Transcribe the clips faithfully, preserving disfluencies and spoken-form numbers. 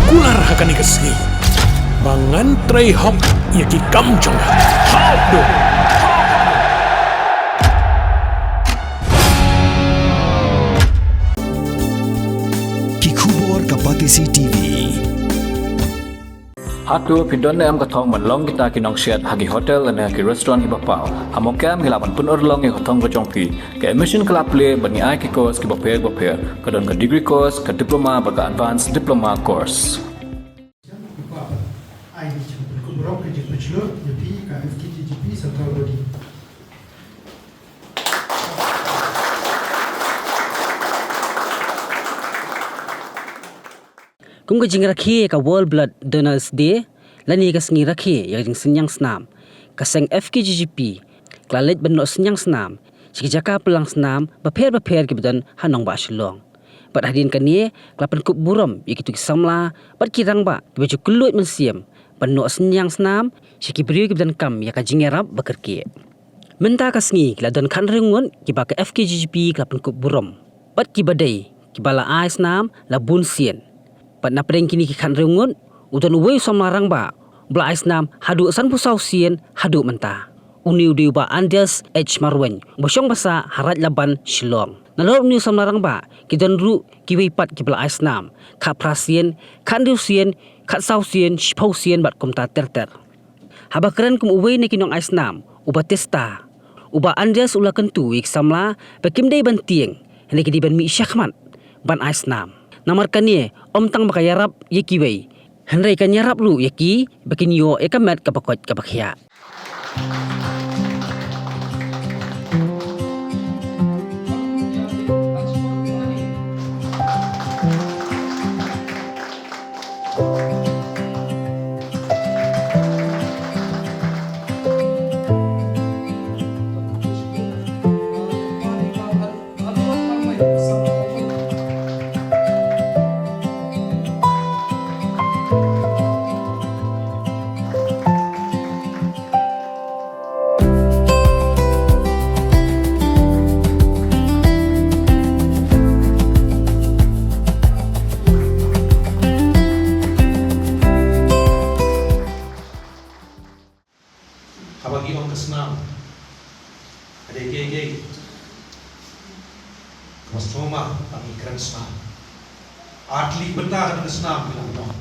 Kular ha kane ka sngi ba ngan trei hok ïa ki kam jong nga. Hok do. Ki khubor ka Batesi T V. Hato phi don ne em ka thong ban long kita ki nongsiat ha ki hotel ne ha ki restaurant kiba paw? Ha Mawkyrwat ngi lah ban pynurlong ïa ka thong ka jong phi. Ka admission ka la plie bad ngi ai ki course kiba pher ba pher. Ka don ka degree course, ka diploma bad ka advanced diploma course. Ai ka jingpynkup burom, ka jingpynslur ïa phi ka F K G G P Central Body. Kum ka jingrakhe ïa ka World Blood Donors Day lane ka sngi rakhe ïa ka jingsynñiang snam, ka seng F K G G P ka la leit ban noh synñiang snam sha ki jaka pynlang snam bapher bapher kiba don ha nongbah Shillong. Bad hadien kane ka la pynkup burom ïa kito ki samla bad ki rangbah kiba ju kylluid mynsiem ban noh synñiang snam sha ki briew kiba donkam ïa ka jingïarap ba kyrkieh. Mynta ka sngi ki la don khathynriew ngut kiba ka F K G G P ka la pynkup burom bad kiba dei kiba la ai snam la bun sien. Bad napdeng kine ki khathynriew ngut u don uwei u samla rangbah uba la ai snam haduh sanphew saw sien haduh mynta. Une u dei u Bah Andreas H Marwein uba shong basa ha Raid Laban, Shillong. Nalor une u samla rangbah ki don ruh kiwei pat kiba la ai snam khatphra sien, khathynriew sien, khatsaw sien, shiphew sien bad kumta ter ter. Haba kren kum uwei na ki nong ai snam, u Batista, u Bah Andreas u la kyntu ïa ki samla ba kim dei ban tieng, hynrei ki dei ban mih shakhmat ban ai snam. Namar kane ym tang ba ka ïarap ïa kiwei, hynrei kan ïarap ruh ïa ki ba kin ïoh ïa ka met kaba koit kaba khiah. Haba ngi ong ka snam, ka dei kaei kaei kaba sngewma ba ngi kren snam. Ar tylli bynta ka snam ki la ong.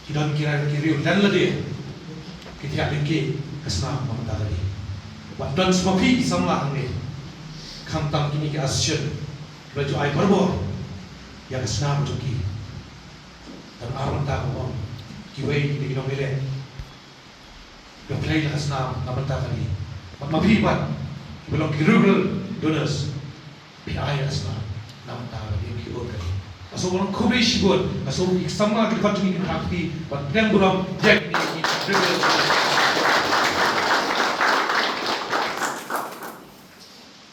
Ki don ki riew, ki riew lem lade ki thiah lyngkhuh ka snam ba mynta ka dei. Wat don sngewbha phi ki samla hangne, khamtam kine ki association kiba ju ai barabor ïa ka snam jong ki. Tang ar bynta ka ong kiwei ki dei ki nongïaleh. Phi pynlong ka snam na bynta kane. Bad ma phi pat kiba long ki regular donors, phi ai ka snam na bynta kane, phi ot kane. Nga sngewbha khublei shibun, nga sngewbha ki samla ki dkhot jong ngi ki phah phi bad pdiang burom ïa kine ki regular donors.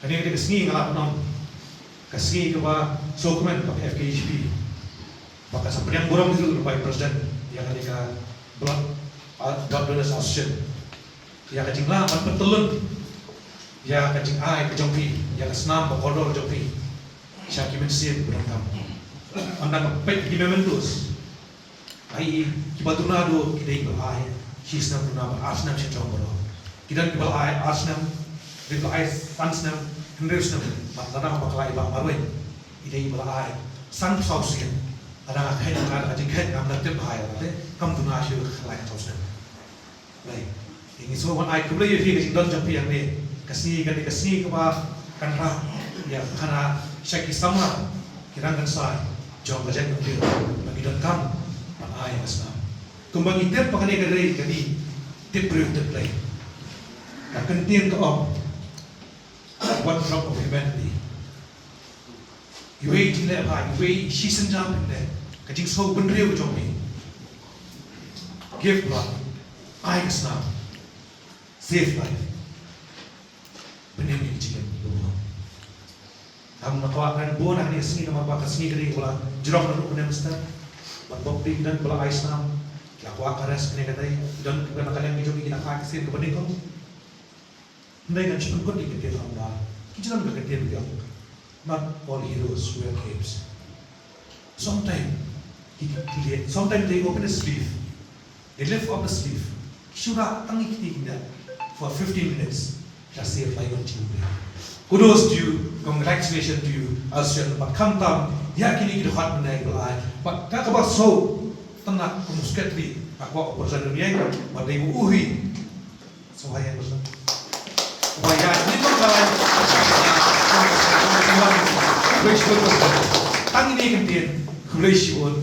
Kane ka dei ka sngi nga lah ban ong ka sngi kaba sngewkmen ka F K G P. Ba ka sa pdiang burom ïa u Vice President ïa kane ka Blood, ah, Blood Donors Association ïa ka jinglah ban pyntyllun ïa ka jingai ka jong phi, ïa ka snam ba kordor jong phi sha ki mynsiem ba donkam. Ynda nga peit ki mementos, ai, kiba duna duh ki dei ba ai shi snem duna bad ar snem shisha baroh. Ki don kiba la ai ar snem, ki don kiba la ai san snem, hynriew snem, bad lada ba ka la i Bah Marwein, i dei ba la ai sanphew saw sien. Lada nga kheiñ nga da ka jingkheiñ ngam da tip ba ai lada kam duna shuh ka lai saw snem. Lai, ngi sngewbha ban ai khublei ïa phi ka jingdon jong phi hangne. Ka sngi ka dei ka sngi kaba kan rah ïa khana sha ki samla, ki rangkynsai jong ka jaitbynriew ba ki donkam ban ai ka snam. Kumba ngi tip ba kane ka dei kane, tip briew tip Blei. Ka kyntien ka ong, one drop of humanity. Iwei i jingleh bha, iwei i shisynjam phin leh, ka jingsngewbynriew jong phi. Give blood, ai ka snam, save life. Pynïeng ïa ka jingim. Ngam kwah kren bun ha kane ka sngi namar ba ka sngi ka dei kaba la jrong naduh mynne mynstep. Bad bok phi ki don kiba la ai snam, ki la kwah ka rest kane ka dei, ki don kiba na ka liang ki jong ki, ki na phai ka sien kaba nyngkong. Hynrei ngan shu pynkut ïa ka ktien ong ba ki jrong ka ktien biang. Not all heroes wear capes. Sometimes Ki, ki, sometimes they open the sleeve, they lift up the sleeve. Shu rah tang ïa kine kine for fifteen minutes. Just save life on Tuesday. Kudos to you, congratulations to you, Alsyan, bad khamtam ïa kine ki dkhot mynne ba la ai. Bad ka kaba sngewtynnat kum secretary, ka kwah opportunity ïa, bad dei u hi. So hi, Alsyan. Wai ïa, ni to ka lai. Khublei shibun. Tang ine i kyntien, khublei shibun.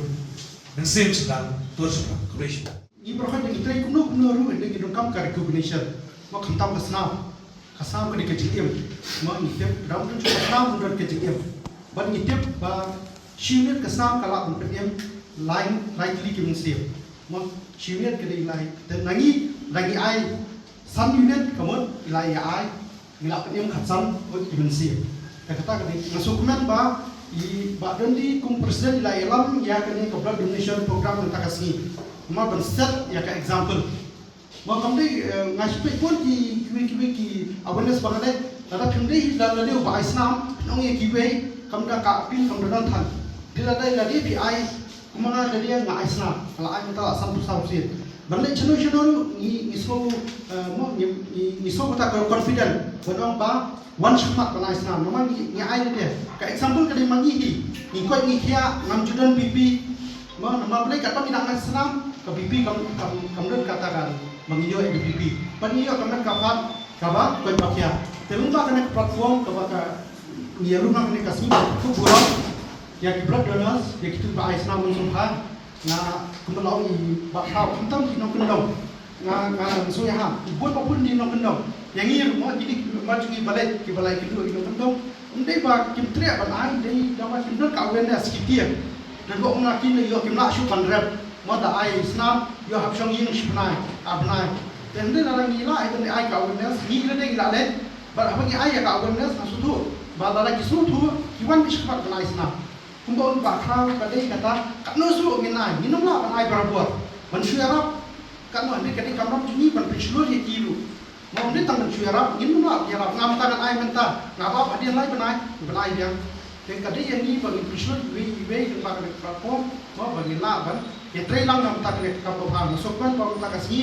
Mynsiem sdang, tur sdang, khublei shibun. Ngi baroh ngi trei kumno kumno ruh, ngi donkam ka recognition. Mo khamtam ka snam. Ka snam ka dei ka jingim. Mo ngi tip ram don ka snam don ka jingim. Ban ngi tip ba shi unit ka snam ka lah ban pynim lai lai tylli ki mynsiem. Mo shi unit ka dei lai. Te na ngi, na ngi ai san unit ka mut i la ïa ai. Ngi la pynim khatsan ngut ki mynsiem. Te kata ka dei nga sngewkmen ba i Bah Dundee kum president i la ïalam ïa kane ka blood donation program mynta ka sngi. Mo ban set ïa ka example. Mo kam dei, eh, nga shu peit bun ki kiwei kiwei ki awareness ba nga dei. Lada phim dei lada dei u ba ai snam, phin ong ïa kiwei kam da ka appeal kam da don than. Dei lada dei lada phi ai Kumba nga dei nga ai snam, nga la ai mynta la sanphew saw sien. Ban leit shano shano ruh ngi ngi sngew, eh, mo ngi ngi ngi sngew kata ka confident ban ong ba wan shakhmat ban ai snam. Namar ngi ngi ai lade. Ka example ka dei ma ngi hi. Ngi koit ngi khiah ngam ju don BP. Mo namar balei katba ngi dang ai snam ka BP kam kam kam don kata ka ba ngi ïoh ïa ka BP. Ban ngi ïoh ka met ka phad kaba koit ba khiah. Te lyngba kane ka platform kaba ka ngi ïa rung kane ka sngi ba khublei. Ïa ki blood donors, ïa kito ba ai snam mynsiem bha, nga kumba la ong i Bah Khraw, khamtam ki nongkyndong. Nga, nga sngewsih ha, bun ba bun ki nongkyndong. Ïa ngi ruh mo, kine ki ma jong ngi ba leit, kiba la ïakynduh ki nongkyndong. Ym dei ba kim treh ban ai, dei da ba kim don ka awareness ki tieng. Don ba ong na ki ne ïoh kim lah shuh ban rep. Mo da ai snam, ïoh hap shong ïing shi bnai, ar bnai. Te hynrei lada ngi lah, ai ban ai ka awareness, ngi lada ngi lah leit. Bad haba ngi ai ïa ka awareness, nga sngewthuh ba lada ki sngewthuh, ki wan beit shakhmat ban ai snam. Kumba ong Bah Khraw ka dei kata, katno shuh ngin ai, ngin ym lah ban ai barabor. Ban shu ïarap, katno hynrei ka dei kamram jong ngi ban pynshlur ïa ki ruh. Mo ym dei tang ban shu ïarap, ngin ym lah ban ïarap, nga mynta ngan ai mynta, nga ap hadien lai bnai, ban ai biang. Te ka dei ïa ngi ba ngin pynshlur iwei iwei lyngba kane ka platform, mo ba ngin lah ban ïatrei lang na bynta kane ka kam babha. Nga sngewkmen ba mynta ka sngi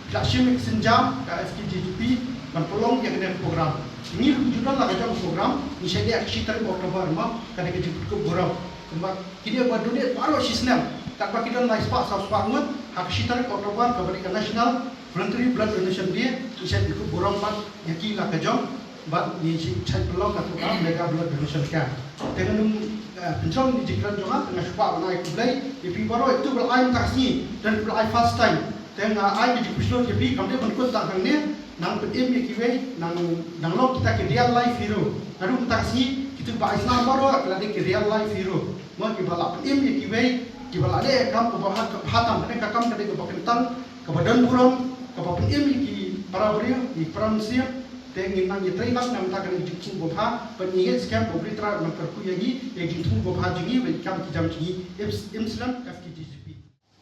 phi la shim ïa ka sienjam ka F K J G P ban pynlong ïa kane ka program. Ngi ruh ngi ju don la ka jong ka program, ngi shait leh ha ka shi tarik October mo, ka dei ka jingpynkup burom. Kumba kine ba donate baroh shi snem, katba ki don lai spah saw spah ngut, ha ka shi tarik October kaba dei ka National Voluntary Blood Donation Day, ngi shait pynkup burom bad ïa ki la ka jong. Bad ngi shim shait pynlong katto ka mega blood donation camp. Te ngan ym, eh, pynshong ïa ki jingkren jong nga, te nga shu kwah ban ai khublei ïa phi baroh, ïa kito ba la ai mynta ka sngi, don kiba la ai first time. Te nga ai ka jingpynshlur ïa phi, kam dei ban kut tang hangne, nang pynim ïa kiwei, nang, nang long kita ki real life hero. Naduh mynta ka sngi, kito ba ai snam baroh, ki la dei ki real life hero. Mo kiba la pynim ïa kiwei, kiba la leh ïa ka kam kaba bha, kaba bha tam, kane ka kam ka dei kaba kyntang, kaba don burom, kaba pynim ïa ki para briew, ïa ki para mynsiem. Te ngin nang ïatrei lang na bynta kane ka jingthmu babha, bad ngi ngeit skhem ba U Blei Trai un nang kyrkhu ïa ngi, ïa ka jingthmu babha jong ngi, bad ki kam ki jam jong ngi, im, im slem F K J G P.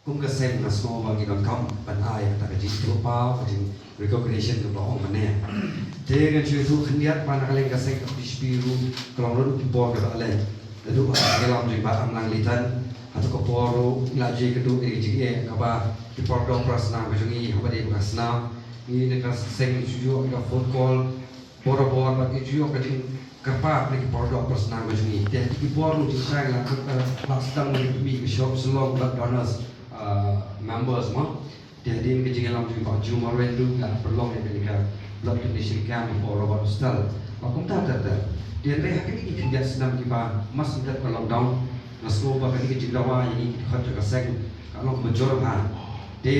Kum ka seng nga sngew ba ngi donkam ban ai kata ka jingithuhpaw, ka jing recognition kaba ong mynne. Te ngan shu ïathuh khyndiat ba na ka liang ka seng F K J G P ruh ka long ruh ki por kaba leh. Naduh ba ka ïalam jong i Bah Amlang Litan, hato ka por ruh ngi la ju ïakynduh ïa ka jingeh kaba ki por dong para snam ka jong ngi haba dei ba ka snam. Ngi na ka seng ngi ju ïoh ka phone call barabor bad ngi ju ïoh ka jingkyrpad na ki por dong para snam ka jong ngi. Te ki por ruh jingshai la ka, eh, la sdang na ki mih ka shop Shillong Blood Donors, eh, members mo. Te hadien ka jingïalam jong i Bah Ju Marwei ruh nga la pynlong ïa kane ka blood donation camp hapoh Robert Hostel. Ba kumta ter ter. Te hynrei ha kine ki khyndiat snem kiba mas dep ka lockdown, nga sngew ba kane ka jingdawa ïa ngi ki dkhot jong ka seng ka long kaba jur bha. Te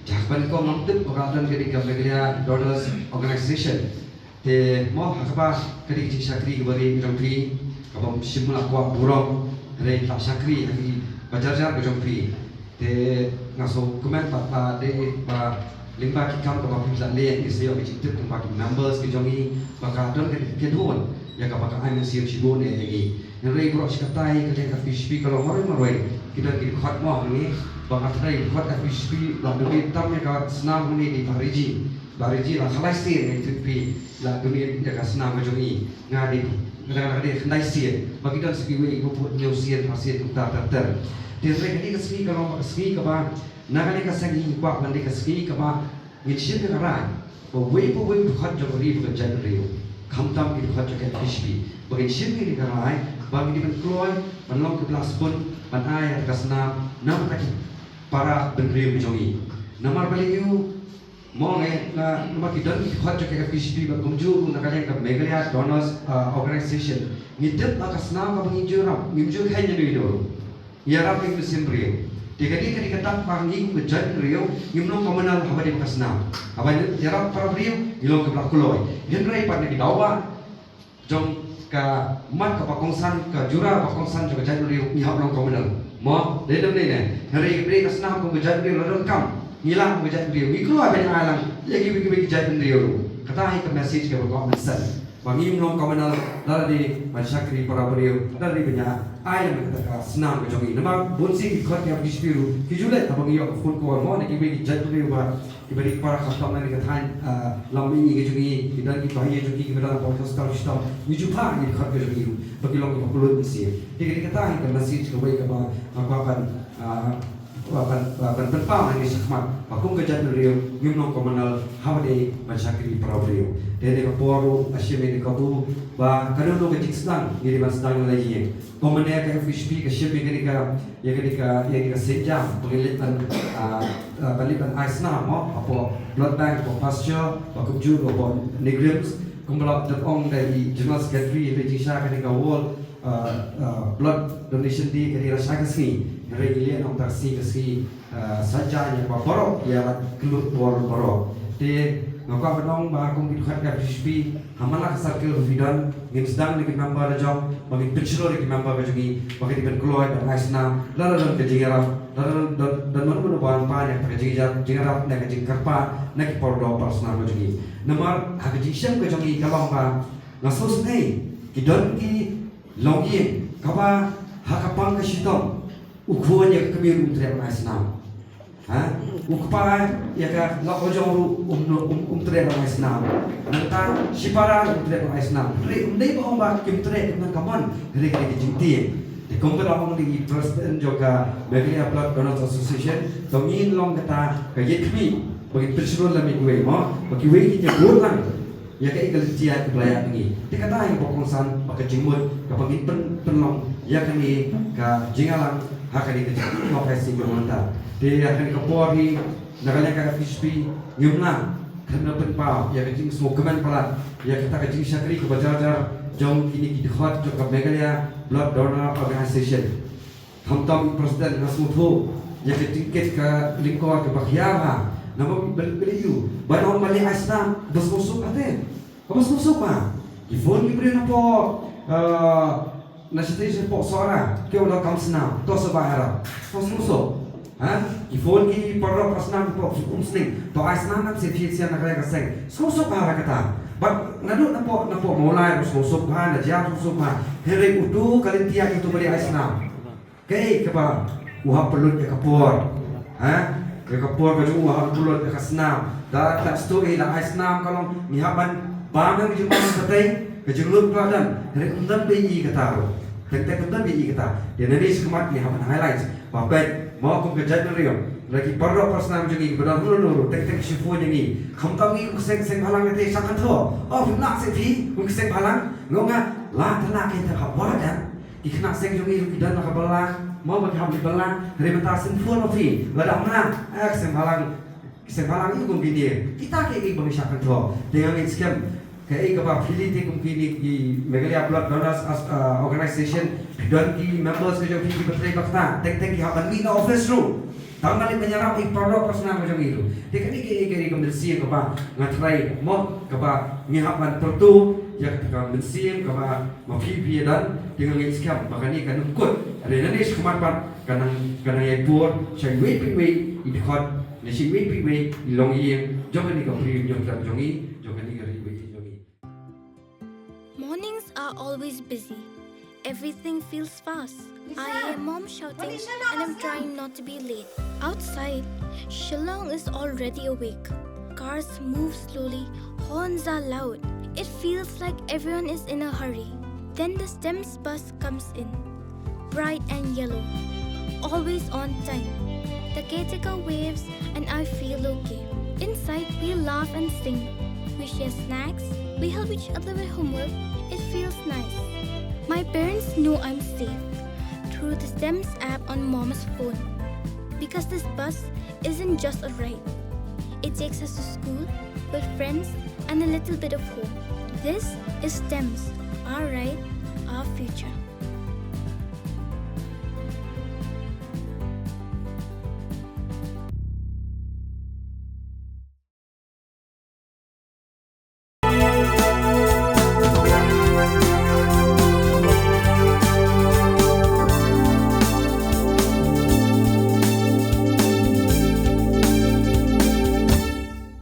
jaka ban ko ngam tip ba ka don kane ka Meghalaya Donors Organization. Te mo ha kaba ka dei ka jingshakri kaba rieh ka jong phi, kaba shim la kwah burom, hynrei phi la shakri ha ki ba jar jar ka jong phi. Te nga sngewkmen ba, ba dei ba lyngba ki kam kaba phi la leh ngi sa ïoh ka jingtip lyngba ki members ki jong ngi ba ka don ka, ka don ïa kaba ka ai mynsiem shibun ïa ngi. Hynrei baroh shi katta hi ka liang ka F K J G P ka long marwei marwei. Ki don ki dkhot mo hangne ba nga tharai dkhot F K J G P la donate tam ïa ka snam hangne dei Bah Riji. Bah Riji la khyndai sien ngi tip phi la donate ïa ka snam ka jong ngi. Nga dei, nga dei khyndai sien. Ba ki don sa kiwei kiba pud hynñiew sien, phra sien kumta ter ter. Te hynrei kane ka sngi ka long ka sngi kaba na kane ka seng hi ngi kwah ban dei ka sngi kaba ngin shim ïa ka rai ba uwei pa uwei u dkhot jong ka ri bad ka jaitbynriew, khamtam ki dkhot jong ka F K J G P, ba ngin shim ïa ka rai ba ngin dei ban kloi ban long ki bla spun ban ai ïa ka snam namar ki para bynriew ki jong ngi. Namar balei ïa u Mo ngi nga namar ki don ki dkhot jong ka F K J G P bad kumjuh ruh na ka liang ka Meghalaya Donors, ah, Organization. Ngi tip ba ka snam kaba ngi ju ïarap, ngim ju kheiñ ïa u ïa u. Ïarap ïa u sien briew. Te ka dei ka dei ka dak ba ngi kum ka jaitbynriew ngim long communal haba dei ba ka snam. Haba ïarap para briew ngi long ki bla kloi. Hynrei pat na ki dawa jong ka mat kaba kongsan, ka jura ba kongsan jong ka jaitbynriew ngi hap long communal. Mo, dei dang dei ne. Hynrei ka dei ka snam kum ka jaitbynriew la donkam. Ngi lah kum ka jaitbynriew. Ngi kloi ban ai lang ïa kiwei kiwei ki jaitbynriew ruh. Kata hi ka message kaba kwah ban send. Ba ngim long communal lada dei ban shakri para briew, lada dei ban ïa ai lang kata ka snam ka jong ngi. Namar bun sien ki dkhot ki ap ki shakri ruh ki ju leit haba ngi ïoh ka phone call mo na kiwei ki jaitbynriew ba kiba dei para khamtam na ka thaiñ, ah, lam mihngi ka jong ngi, ki don ki bahaïing jong ki kiba don hapoh hospital shitom, ngi ju phah ïa ki dkhot ka jong ngi ruh ba ki long kiba kylluid mynsiem. Te ka dei kata hi ka message kawei kaba nga kwah ban, ah, kwah ban, ah, ban pynpaw hangne shakhmat ba kum ka jaitbynriew ngim long communal haba dei ban shakri para briew. Te ha kane ka por ruh nga shim ïa kane ka kabu ba ka don ka jingsdang ngi dei ban sdang ïa la ïing. Kumne ka F K J G P ka shim ïa kane ka, ïa kane ka, ïa kane ka sienjam ba ngin leit ban, ah, ah, ban leit ban ai snam mo hapoh blood bank, hapoh Pasteur, ba kumjuh hapoh NEIGRIHMS, kumba la dep ong da i General Secretary, hynrei jingshisha kane ka World, ah, ah, Blood Donation Day ka dei lashai ka sngi. Hynrei ngi leh na ka bynta ka sngi, ka sngi, ah, saitjaiñ ïa kaba baroh ïa la kylluid bor baroh. Te nga kwah ban ong ba kum ki dkhot ka F K J G P ha man la ka circle ba phi don, ngin sdang da ki member la jong ba ngin pynshlur ïa ki member ka jong ngi ba ki dei ban kloi ban ai snam. Lada don ka jingïarap, lada don, don, don mano mano ba wan pan ïa ka jingïarap, jingïarap ne ka jingkyrpad na ki para doh para snam ka jong ngi. Namar ha ka jingshem ka jong ngi ka long ba nga sngewsynei ki don ki longïing kaba ha ka pang ka shitom u khun ïa ka kmie ruh um treh ban ai snam. Ha? U kpa ïa ka lok ka jong ruh um, um, um treh ban ai snam. Nangta shipara ruh um treh ban ai snam. Hynrei ym dei ba ong ba kim treh kim nang ka mon. Hynrei ka dei ka jingtieng. Te kumba la ong da i president jong ka Meghalaya Blood Donors Association, to ngin long kata ka ïit khmih ba ngin pynshlur lem ïa kiwei mo, ba kiwei kin ïa bud lang ïa kaei ka lynti ïaid ka ba la ïaid ngi. Te kata hi kaba kongsan bad ka jingmut kaba ngin pyn, pynlong ïa kane ka jingïalang ha kane ka jingmut ka sngi jong mynta. Te ha kane ka por hi na ka liang ka F K J G P ngim lah ban pynpaw ïa ka jingsngewkmen palat ïa kata ka jingshakri kaba jar jar jong kine ki dkhot jong ka Meghalaya Blood Donor Organization. Khamtam i president nga sngewthuh ïa ka jingkit ka lyngkor kaba khia bha. Namar ba lei ïa u ban ong ba lei ai snam ba sngewsuk bha te. Kaba sngewsuk bha. Ki phone ki briew na pdeng, eh, na shatei sha pdeng Sohra ki ong donkam snam. To sa ba ïarap. To sngewsuk. Ha? Ki phone ki para doh para snam ki pdeng Umsning. To ai snam nang sha phi sha na ka seng. Sngewsuk bha kata. Bad naduh na pdeng, na pdeng Mawlai ruh sngewsuk bha, na jia sngewsuk bha. Hynrei uto ka lynti ïa uto ba lei ai snam. Kaei kaba u hap pynlut ïa ka por? Ha? Ïa ka por ka jong u hap pynlut ïa ka snam. Da, da sdang ïa la ai snam ka long ngi hap ban bam ïa ka jingbam shatei, ka jinglut ka la don. Hynrei ym don ba ïohi kata ruh. Teng teng ym don ba ïohi kata. Te nangne shakhmat ngi hap ban highlight ba peit mo kum ka jaitbynriew, la ki para doh para snam jong ngi kiba don ruh ruh, teng teng ki shu phone ïa ngi. Khamtam ngi kum ka seng, seng bhalang te shah kynthoh. Oh, phim lah seh phi kum ka seng bhalang? Nga ong nga la tang na ka, tang hap wad ïa Ki khynnah seng jong ngi ruh ki don la ka balang, mo ba ki hap ki balang, hynrei mynta sngewthuh phi, lada ym nang, eh, ki seng balang, ki seng balang ïa kum kine. Kita kiei kiei ba ngi shah kynthoh, te nga ngeit skhem, kaei kaba phi leit te kum kine ki Meghalaya Blood Donors as, uh, Organization, phi don ki members ka jong phi kiba trei ba kata, teng teng ki hap ban mih na office ruh. Tang ban leit ban ïarap ïa ki para doh para snam ka jong ngi ruh. Te kane kaei kaei ka mynsiem kaba nga tharai mo kaba ngi hap ban pyrto ïa ka mynsiem kaba ma phi phi ïa don, te nga ngeit skhem ba kane kan ym kut. Hynrei nangne shakhmat pat ka nang, ka nang ïai pur sha iwei pa iwei i dkhot ne sha iwei pa iwei i longïing jong kane ka Bri u Hynñiewtrep jong ngi, jong kane ka ri ba ïeit jong ngi. Mornings are always busy. Everything feels fast. I hear mom shouting and I'm trying not to be late. Outside, Shillong is already awake. Cars move slowly, horns are loud. It feels like everyone is in a hurry. Then the STEMS bus comes in, bright and yellow. always on time. The caretaker waves and I feel okay. Inside, we laugh and sing. We share snacks. We help each other with homework. It feels nice. My parents know I'm safe through the STEMS app on Mom's phone. Because this bus isn't just a ride. It takes us to school, with friends, and a little bit of home. This is STEMS, our ride, our future.